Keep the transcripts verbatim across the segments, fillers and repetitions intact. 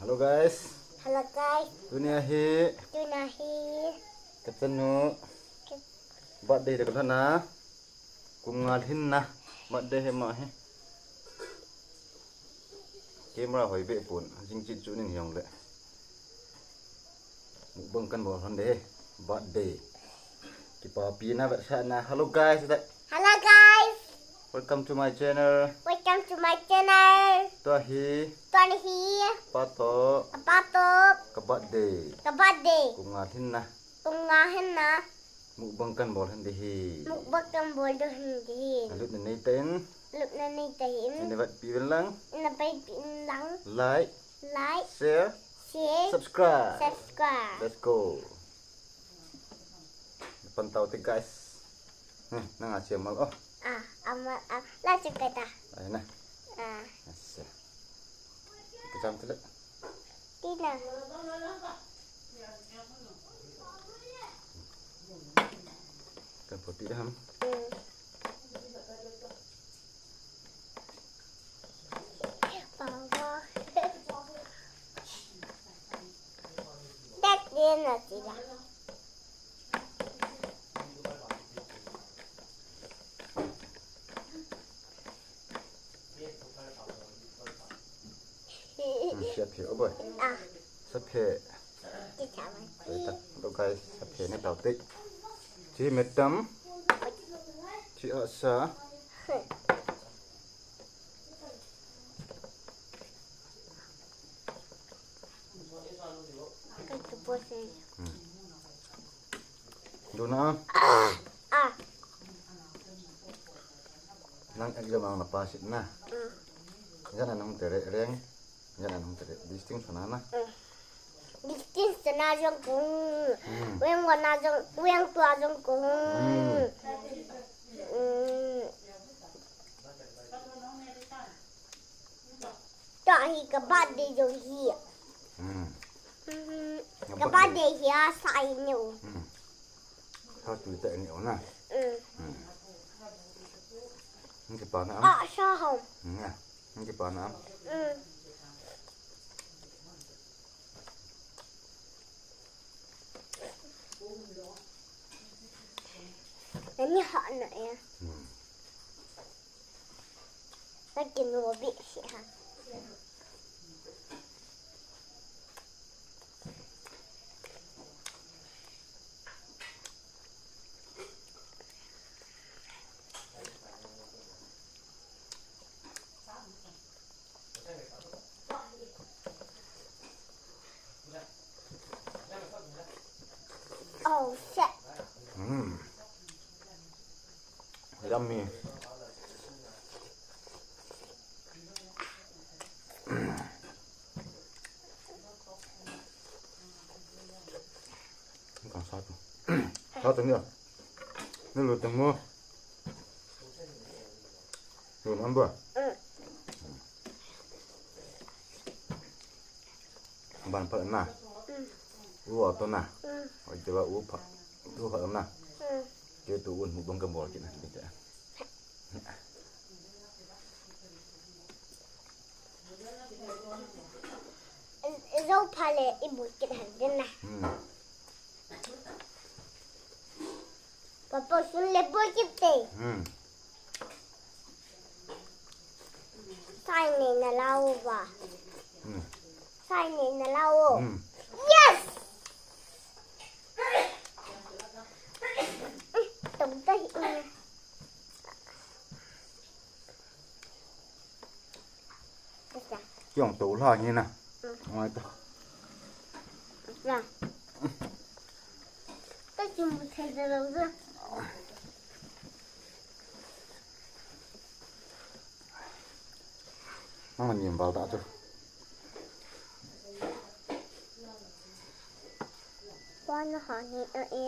Hello guys. Hello guys. Tunia hi. Tunia hi. Kachanu. Birthday de kalhona. Kum nga lhinna. Birthday hi ama hi. Camera hoi be pon. Jing chit chu nin hiong le. Mukbang kan bol hon de. Birthday. Kipapi na vetsahna. Hello guys. Hello guys. Welcome to my channel. Welcome to my channel. Tua hi. Tua hi. Pato. Pato. Ka birthday. Ka birthday. Kum nga lhinna. Kum nga lhinna. Mukbang kan bol hon de hi. Mukbang kan bol hon de hi. Nalut na nei ta in. Lut na nei ta in. Ina vet pi ven lang. Ina vet pi ven lang. Like. Like. Share. Share. Subscribe. Subscribe. Let's go. Pan tau te guys. Hmm, nang a chiam mal oh. Ah, ama, ah, la chu kata. Ai na. Ah. Asa. Kicham te le. Tina. Kan poti dah ham. Hmm. Papa. Dak dia na sila. Hmm, sia phe, oh boy. Ah. Sia phe. Kita mai. Oi ta, lo guys, sia phe ne tau te. Chi metam. Chi asa. Kan tu po se. Hmm. Dona. Ah. Nang exam ang na pass na. Mm. Yan anong tere reng. Yan anong tere distinction na na. Mm. Distinction na jong kung. Mm. Weng wan na jong, weng tua jong kung. Mm. Mm. Tua hi ka birthday jong hi. Hmm. Mhm. Ka birthday hi a sa ai neu. Hmm. Sa tu ta neu na. Hmm. Hmm. Nang kipa na am? Ah, sa hom. Hmm, ya. Nang kipa na am? Hmm. Nani ha na ya. Hmm. Lagi nubi siya. Oh, shit. Mm. Yummy. Kan sa tu. Sa tu ni. Ni lu teng mo. Lu nam ba. Mm. Ban pha na. Mm. U a to na. Mm. Oi te ba u pha. U pha na. Mm. Ke tu un hu bang ka bol ki na. Zo pha le i bu kit han din na. Hmm. Papa sun le bu kit te. Hmm. Sai ne na lau ba. Hmm. Sai ne na lau. Hmm. Yes! Tong ta hi. Kiong to la ni na. Mm. Ngai ta. La. Ta chu mu thei da lo da. Nang ni bal ta chu. Wa na ha ni a e.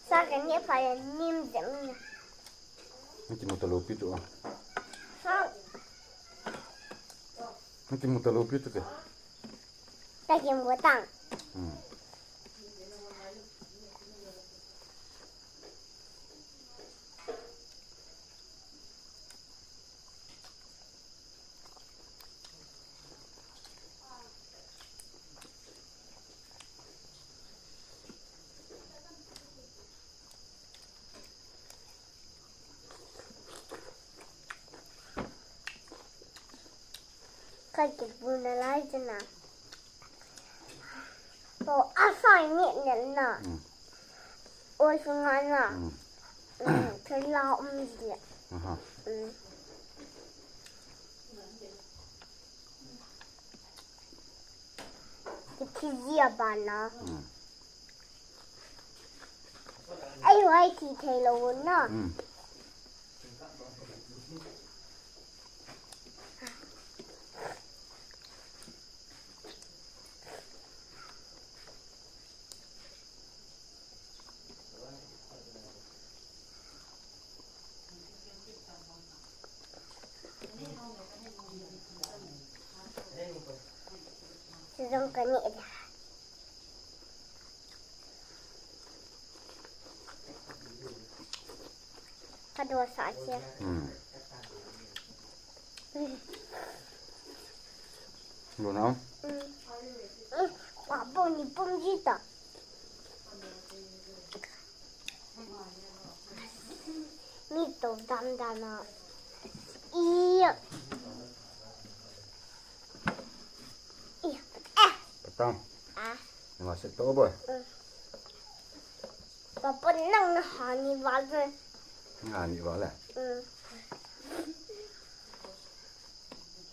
Sa ka ni pha ya nim de mi. Nang kimu ta lo pi tu a. Sa. Nang kimu ta lo pi tu ke. Ta kimu tang. Hmm. Takipuna lai chana. To asai ni nen na. Mm. Oi sunga na. Mm. Mm, thela um dia. Aha. Mm. Kithi dia bana. Mm. Ai, ai, thi thei lo na. Mm. Sizong kani da. Kadua sa sia. Hmm. Lu na. Hmm. Hmm. Wa pom ni pom ji ta. Mi to dam dam na. Iya. Iya. Eh. Patang. Ah. Ni ma se to boy. Hmm. Papa nang na hani vale. Hani vale. Hmm.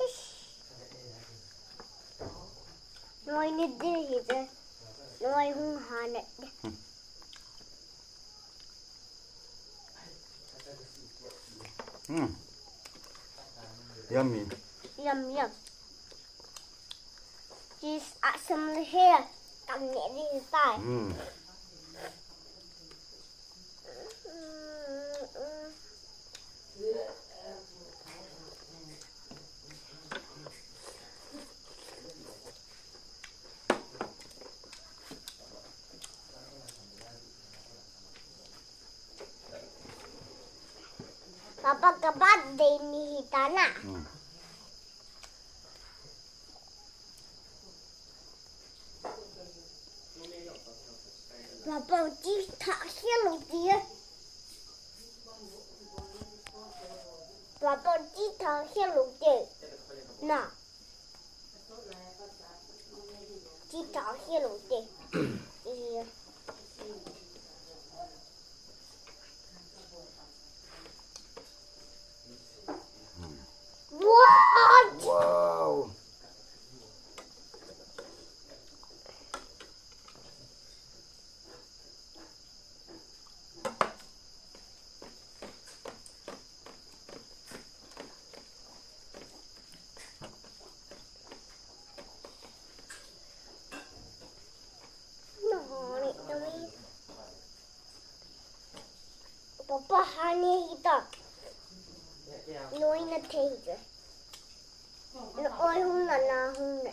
Ish. Noi ni de hi de. Noi hung hane. Hmm. Hmm. Yummy. Yum, yum. Cheese asam le he. Tam ne ni tai. Hmm. Papa ka birthday ni hi ta na. Hmm. Papa chi tha khelo ti. Papa chi tha khelo ti. Na. Chi tha khelo ti. Iya. What? Wow. Papa hani hi ta. Noi na thei je. Noi hung na na hung na.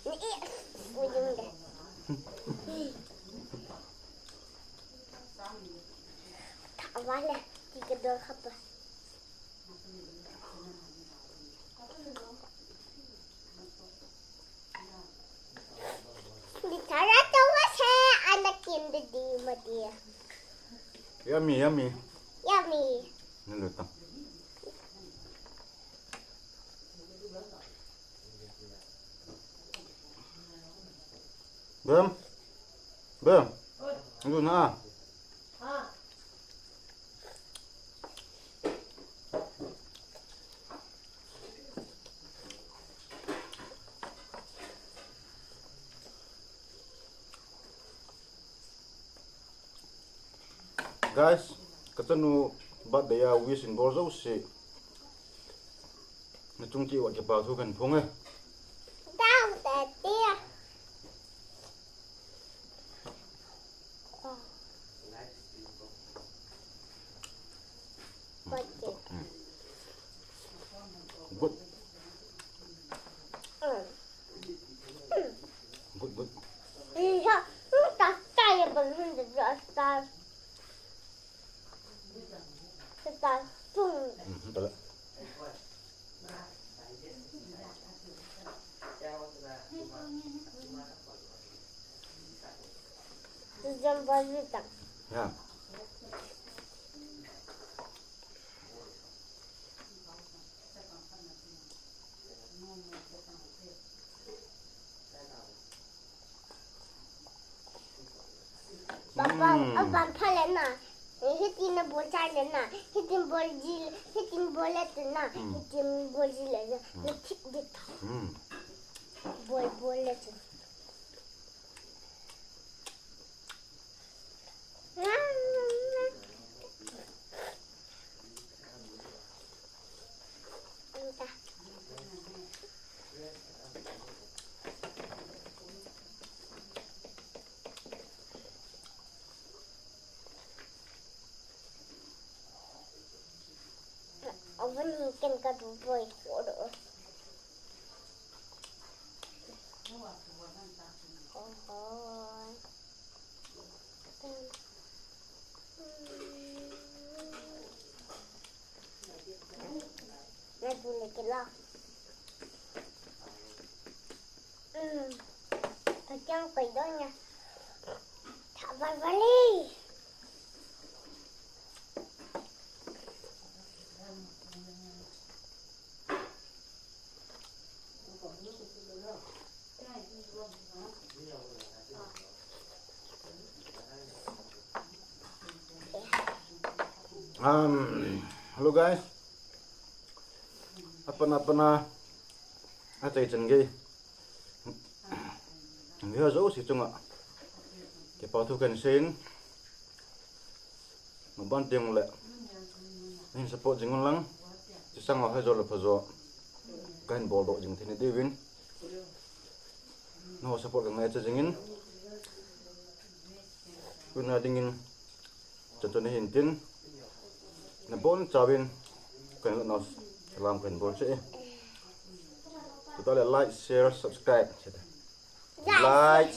Ni e, ui jung de. Ta vale, ki ke dor khapa. Di tara tawa se, ana kim de di ma di. Yummy, yummy. Yummy. Ni lu ta. Bem. Bem. Ni lu na. Guys, kachanu birthday a wish in bol jouse. Nachung cheh uva kipa thu kahin phong e. Dau te tia. Good. Good, good. Mhm, tala. Ya. Papa, hmm, aban pha le na. Hitin na bol chai le na. Hitin bol ji, hitin bol le te na. Hmm. Hitin bol ji le na. Hmm. Na thik de ta. Hmm. Bol, bol le te. Oven hi ken ka du boi ko do. Oho. Na du le ke la. Ka chang kai do nya. Tha val val e. Um, hello guys. Apana apana achai chan gei. Viewers jouse chunga kipa thu kahin seiyin. Maban teng le nahin support jing un lang. Chisang a hoi jo le pha jo kahin bol doh jing thei na diuvin. Nangho support ka ngaicha jingin. Tuna dingin chan chun ahin tin. Nabon chauvin kahin lam kahin bol che e. Tuta le like, share, subscribe. Like,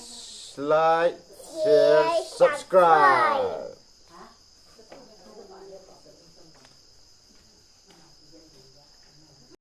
like, share, subscribe.